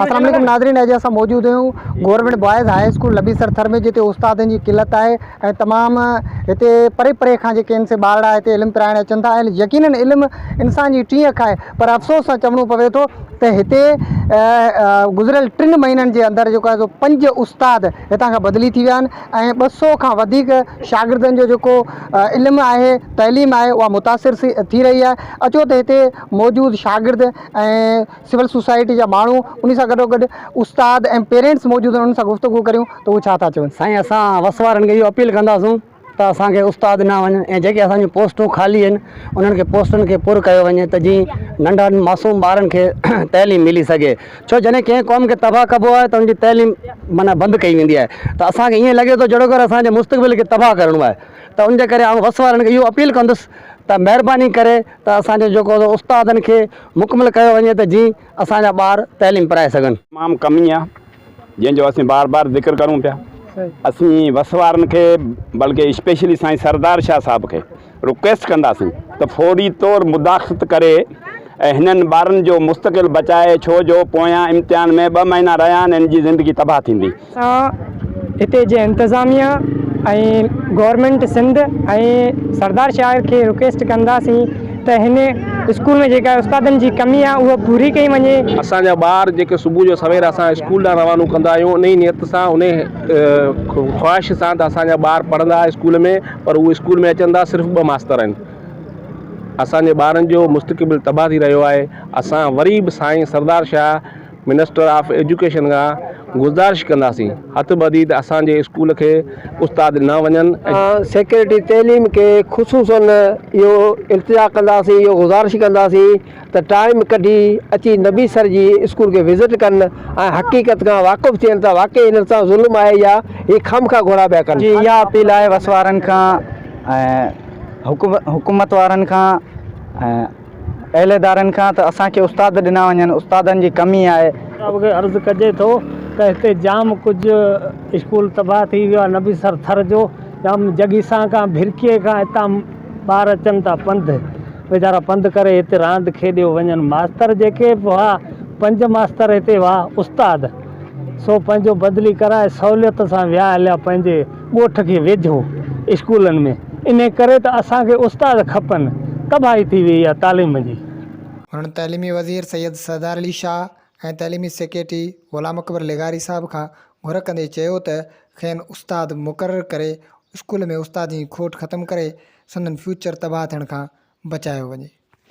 السلام عليڪم ناظرين اڄ اسان موجود آهيون government boys high school Nabisar Thar ۾ جتي استادن جي قلت آهي ۽ تمام هتي پري پري کان جيڪي آهن سي ٻارڙا هتي علم پرائڻ اچن ٿا ۽ يقينن علم انسان جي ٽين اک آهي پر افسوس سان چوڻو پوي ٿو ته هتي گذريل ٽن مهينن جي اندر جيڪو آهي سو پنج استاد هتان کان بدلي ٿي ويا آهن ۽ 200 کان وڌيڪ شاگردن جو جيڪو علم آهي تعليم آهي اها متاثر ٿي رهي آهي اچو ته هتي موجود شاگرد ۽ سول سوسائٽي جا ماڻهو انهي سان گڏوگڏ استاد ۽ پيرينٽس موجود آهن انهن سان گفتگو ڪريون ته هو ڇا ٿا چون. سائين اسان وس وارن کي اهو اپيل ڪنداسون ته اسان کي استاد ڏنا وڃن ۽ جيڪي اسان جون پوسٽون خالي آهن انهن کي پوسٽن کي پر ڪيو وڃي ته جيئن ننڍن معصوم ٻارن کي تعليم ملي سگهي ڇو جڏهن ڪنهن قوم کي تباهه ڪبو آهي ته ان جي تعليم معنيٰ بند ڪئي ويندي آهي ته اسان کي ائين لڳي ٿو جهڙوڪر اسان جي مستقبل کي تباهه ڪرڻو آهي ته ان جي ڪري آئون وس وارن کي اهو اپيل ڪندس ته مهرباني ڪري ته اسان جو جيڪو استادن کي مڪمل ڪيو وڃي ته جيئن اسان جا ٻار تعليم پرائي سگهن. تمام ڪمي آ جنهن جو اسين بار بار ذڪر ڪرون پيا اسين وس وارن کي بلڪه اسپيشلي سائين سردار شاهه صاحب کي رڪويسٽ ڪنداسين ته فوري طور مداخلت ڪري ۽ هنن ٻارن جو مستقل بچائي ڇو جو پويان امتحان ۾ ٻه مهينا رهيا آهن هن جي زندگي تباهه ٿيندي. اسان هتي جي انتظاميا ۽ گورنمينٽ سنڌ ۽ سردار شاهه کي رڪويسٽ ڪنداسين ته هن اسڪول ۾ جيڪا استادن جي ڪمي آهي اها پوري ڪئي وڃي. اسان جا ٻار جيڪي صبح جو سوير اسان اسڪول ڏانهن روانو ڪندا آهيون انهي نيت سان انهي خواهش سان ته اسان جا ٻار پڙهندا اسڪول ۾ پر هو اسڪول ۾ اچن ٿا صرف ٻه ماستر آهن اسان جي ٻارن جو مستقبل تباهه ٿي رهيو آهي اسان وري به سائين Sardar Shah minister of education کان گذارش ڪنداسين هٿ ٻڌي ته اسان جي اسڪول کي استاد ڏنا وڃن ۽. سيڪريٽري تعليم کي خصوصن اهو التجا ڪنداسين اهو گذارش ڪنداسين ته ٽائيم ڪڍي اچي نبي سر جي اسڪول کي وزٽ ڪن ۽ حقيقت کان واقف ٿين ته واقعي هنن سان ظلم آهي يا هي خامخواه گهوڙا پيا ڪن. جي اها اپيل آهي وس وارن کان ۽ حڪومت وارن کان ۽ اهليدارن کان ته اسان کي استاد ڏنا وڃن استادن جي ڪمي آهي. صاحب کي عرض ڪجي ٿو ته هتي جام ڪجهه اسڪول تباهه ٿي ويو آهي نبي سر ٿر جو جام جڳيسان کان ڀرڪي کان هتان ٻار اچن ٿا پنڌ ويچارا پنڌ ڪري هتي راند کيڏيو وڃن ماستر جيڪي به هئا پنج ماستر هتي هئا استاد سو پنهنجو بدلي ڪرائي سهوليت سان ويا هليا پنهنجي ڳوٺ کي ويجهو اسڪولن ۾ انهي ڪري ته اسان کي استاد کپن تباهي ٿي ويئي آهي تعليم جي. هنن تعليمي وزير سيد سردار علي شاهه ۽ تعليمي سيڪريٽري غلام اڪبر لغاري صاحب کان گهر ڪندي چيو ته کين استاد مقرر ڪري اسڪول ۾ استادن جي کوٽ ختم ڪري سندن فيوچر تباهه ٿيڻ کان بچايو وڃي.